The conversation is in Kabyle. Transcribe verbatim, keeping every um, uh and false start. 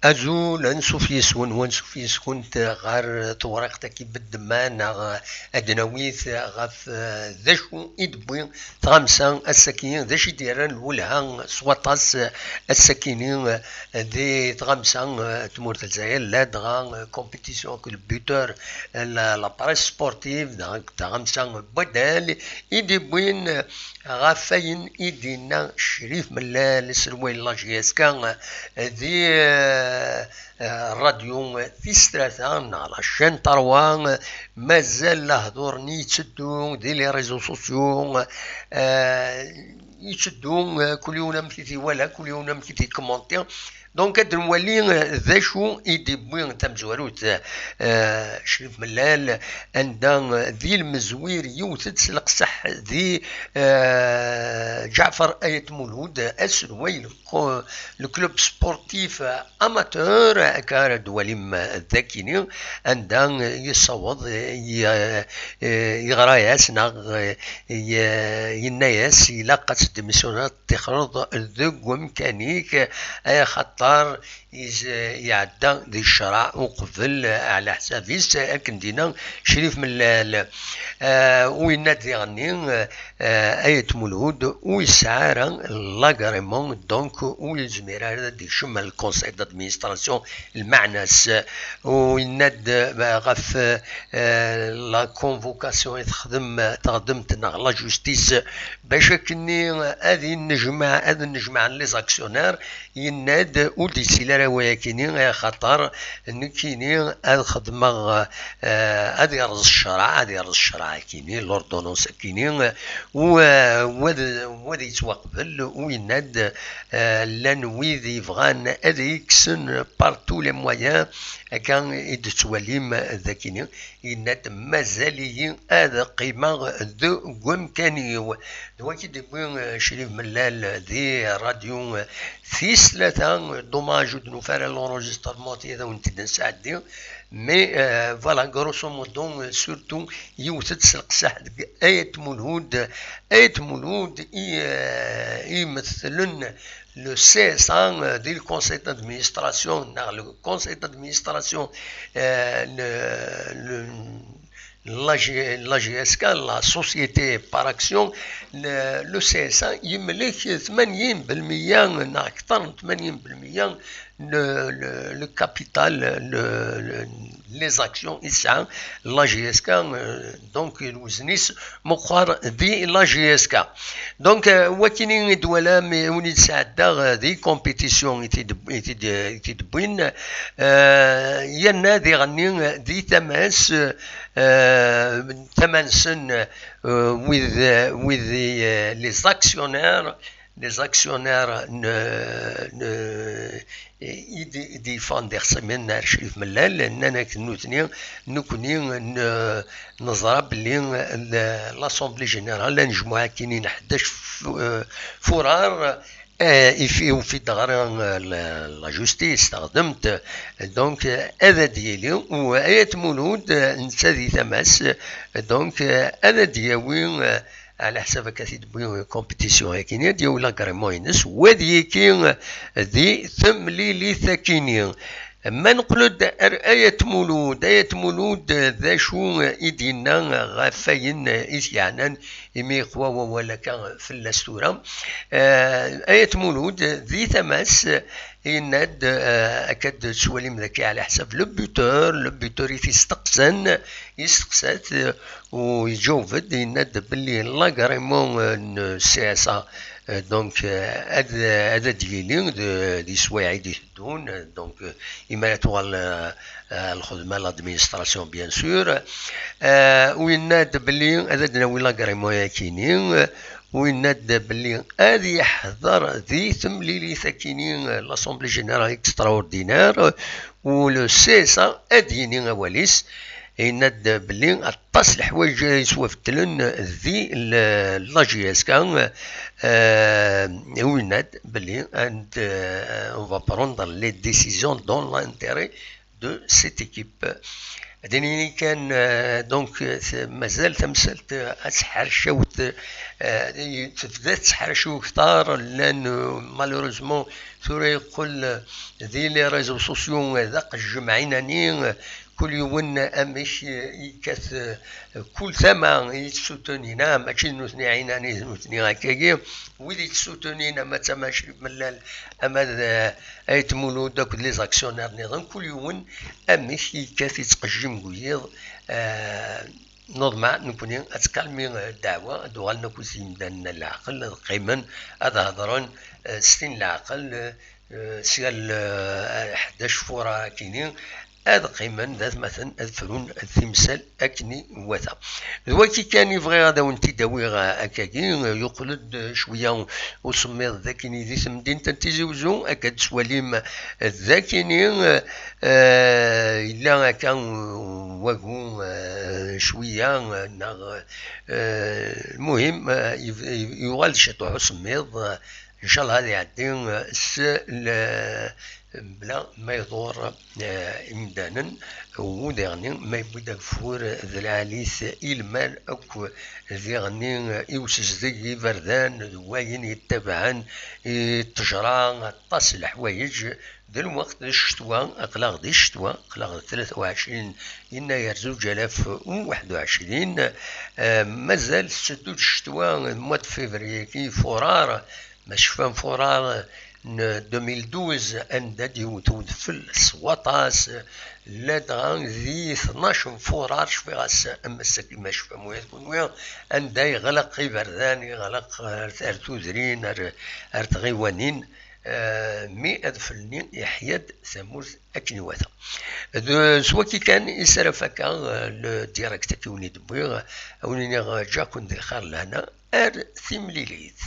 Azul, ansuf yes-wen, wansuf yes-kent ɣer tewriqt-agi beddemma neɣ ad d-nawi ɣef, eh, d acu i d-tewwi tɣamsa ass-agi, d acu i d-yerran lwelha s waṭas ass-agi di tɣamsa, eh, tmurt n Lezzayer, ladɣa, eh, compétition akked le buteur, eh, la, la presse sportive, d tɣamsa n waddal i d-yewwin, eh, ɣef wayen i d-yenna Crif Mellal, aselway n la J S K, eh, di, eh, eh, rradyu tis tlata neɣ la chaîne trois, eh, mazal lehdur-nni yetteddu di les réseaux sociaux, eh, yetteddu, eh, kul yiwen amek i t-iwala, kul yiwen amek i t-ikkumanti. Donc, ad nwali, eh, d acu i d-yewwi tamezwarut, eh, Crif Mellal, anda, eh, di lmezwir yewwet-d s leqseḥ di, eh, Ǧaɛfer Ayt Mulud, aselway n le club sportif amateur, akka ara d-twalim dagini, anda yessaweḍ, y-, eh, yeɣra-yas neɣ, eh, y-, yenna-yas ilaq ad tdemisyuniḍ, tixreḍ deg wemkan-ik, axaṭer is-, iɛedda di ccreɛ uqbel, ɛla ḥsab-is, akken d-yenna Crif Mellal. Eh, u yenna-d diɣenni, eh, Ayt Mulud ur yesɛi ara l'agrément, donc ur yezmir ara ad ikcem le conseil d'administration, lmeɛna-s. U yenna-d, eh, ɣef, eh, la convocation i texdem teɣdemt neɣ la justice, bac akkenni ad innejmaɛ, ad nnejmaɛen les actionnaires, yenna-d ur d-yettili ara wayakini, axaṭer nekkini ad xedmeɣ, eh, ad yerẓ ccreɛ, ad yerẓ ccreɛ akini, l'ordonnance akini, u, eh, u ad, u ad yettwaqbel, u yenna-d, eh, llan wid yebɣan ad iyi-kksen par tous les moyens, akka i d-tettwalim dagini. Yenna-d mazal-iyi ad qqimeɣ deg wemkan-iw. D wagi d-yewwi, eh, Crif Mellal di rradyu, eh, tis tlata, eh, dommage ur d-nufi ara l'enregistrement ad awen-t-id-nesɛeddi. Mais, eh, voilà, grosso modo, eh, surtout, yewwet-d s leqseḥ deg Ayt Mulud. Ayt Mulud i, eh, i imetlen le C S A, euh, di le conseil d'administration, neɣ le conseil d'administration, euh, le, le, la G-, la G S K, la société par action, le, le C S A, yemlek tmanyin belmiya, neɣ aktar n tmanyin belmiya, le, le, le capital, le, le, les actions i tesɛa la G S K, euh, donc lewzen-is meqqar di la G S K. Donc, euh, wakini i d-twalam, euh, win i d-sɛeddaɣ, euh, di compétition i t-id-, i t-id-, i t-id-wwin, euh, yerna diɣenni, euh, di tama-s, euh, tama-nsen, euh, wid, euh, wid, euh, les actionnaires, les actionnaires ne, ne, i d-, i d-yeffɣen d ixṣimen ar Crif Mellal, nnan-ak nutni, nekni n-, neẓra belli l-, l'Assemblée Générale, ad nejmuɛ akkin-in ḥdac f-, eh, furar, eh, if-, yufi-d ɣer, eh, la, la justice, taɣdemt. Donc, eh, ad d-yili, u Ayt Mulud, eh, netta di tama-s, donc, eh, ad d-yawi, eh, ɛla ḥsab akka t-id-tewwi compétition akini, ad d-yawi l'agrément-ines, u ad yekki di temlilit akini. Ma neqqel-d ar Ayt Mulud, Ayt Mulud, d acu i d-yenna ɣef wayen i t-yeɛnan, imi yeqwa wawal akka fell-as tura? Eh, Ayt Mulud, di tama-s, yenna-d, eh, akka d-tettwalim daki ɛla ḥsab le buteur, le buteur i t-isteqsan, yesteqsa-t, eh, u iǧaweb-d, yenna-d belli l'agrément, eh, n C S A, eh, donc, eh, ad, ad, ad d-yili d, di sswayeɛ i d-iteddun, eh, donc, eh, imi ara tuɣal, eh, eh, lxedma, l'administration, bien sûr. Eh, u yenna-d belli ad, ad d-nawi l'agrément-yakini, eh, u yenna-d belli ad yeḥḍer di temlilit akini, eh, l'Assemblée Générale Extraordinaire, u le C S A ad d-yini awal-is. Yenna-d belli aṭas n leḥwayeǧ i yettwabeddlen di l-, la G S K, eh, u yenna-d belli and, eh, on va prendre les décisions dans l'intérêt de cette équipe. Ad nini kan, euh, donc, euh, mazal tamsalt, euh, ad tḥercawet, euh, tebda tettḥerciw ktar, llan, euh, malheureusement tura yeqqel, euh, di les réseaux sociaux, euh, d aqejjem ɛinani, euh, kul yiwen amek, euh, yekkat, euh, kul tama i yettsutun ina, mačči d nutni ɛinani, d nutni akkagi, wid yettsutun ina, ma d tama Crif Mellal, ama d, euh, Ayt Mulud akked les actionnaires nniḍen, kul yiwen amek yekkat yettqejjim deg wiyiḍ, euh, Neḍmeɛ nekkni ad tkalmi, eh, ddeɛwa, ad uɣalen akk s yimdanen n leɛqel, ad qqimen, ad hedren, eh, s tin n leɛqel, eh, s yal, eh, ḥdac fura akini, ad qqimen d atmaten, ad frun timsal akken iwata. D waki kan i bɣiɣ ad awen-t-id-awiɣ, eh, akkagi, eh, yuqel-d, eh, cwiya usemmiḍ d akini di temdint n Tizi Uzzu, akka d-tettwalim, eh, d akini, eh, Eh, yella akka wagu, eh, cwiya, eh, neɣ, eh, lmuhim, eh, yeb-, yeb-, yuɣal ciṭuḥ usemmiḍ, eh, ncallah ad iɛeddi, eh, s le-, bla ma iḍur, eh, imdanen, u diɣenni ma yewwi-d ageffur, eh, d lɛali-t i lmal akk, diɣenni, eh, i usezdeg, iberdan, d wayen yettabaɛen i ttejra, aṭas n leḥwayeǧ, d lweqt d ccetwa, aql-aɣ di ccetwa, aql-aɣ d tlata u ɛecrin yennayer zuǧ alaf u waḥed u ɛecrin, eh, mazal tetteddu-d ccetwa, mois de février-agi, furar, ma tecfam furar n deux mille douze, anda d-yewwet udfel s waṭas, ladɣa di tnac n furar, cfiɣ ass, am ass-agi ma tecfam ula d kunwi, anda yeɣleq iberdan, yeɣleq ar, ar tudrin, ar, ar tɣiwanin, eh, mi adfel-nni yeḥya-d tamurt akken iwata. D, s waki kan i s ara fakeɣ, eh, le direct-agi wen-id-wwiɣ, a wen-iniɣ, eh, ǧǧiɣ-ken di lxir lehna, ar timlilit.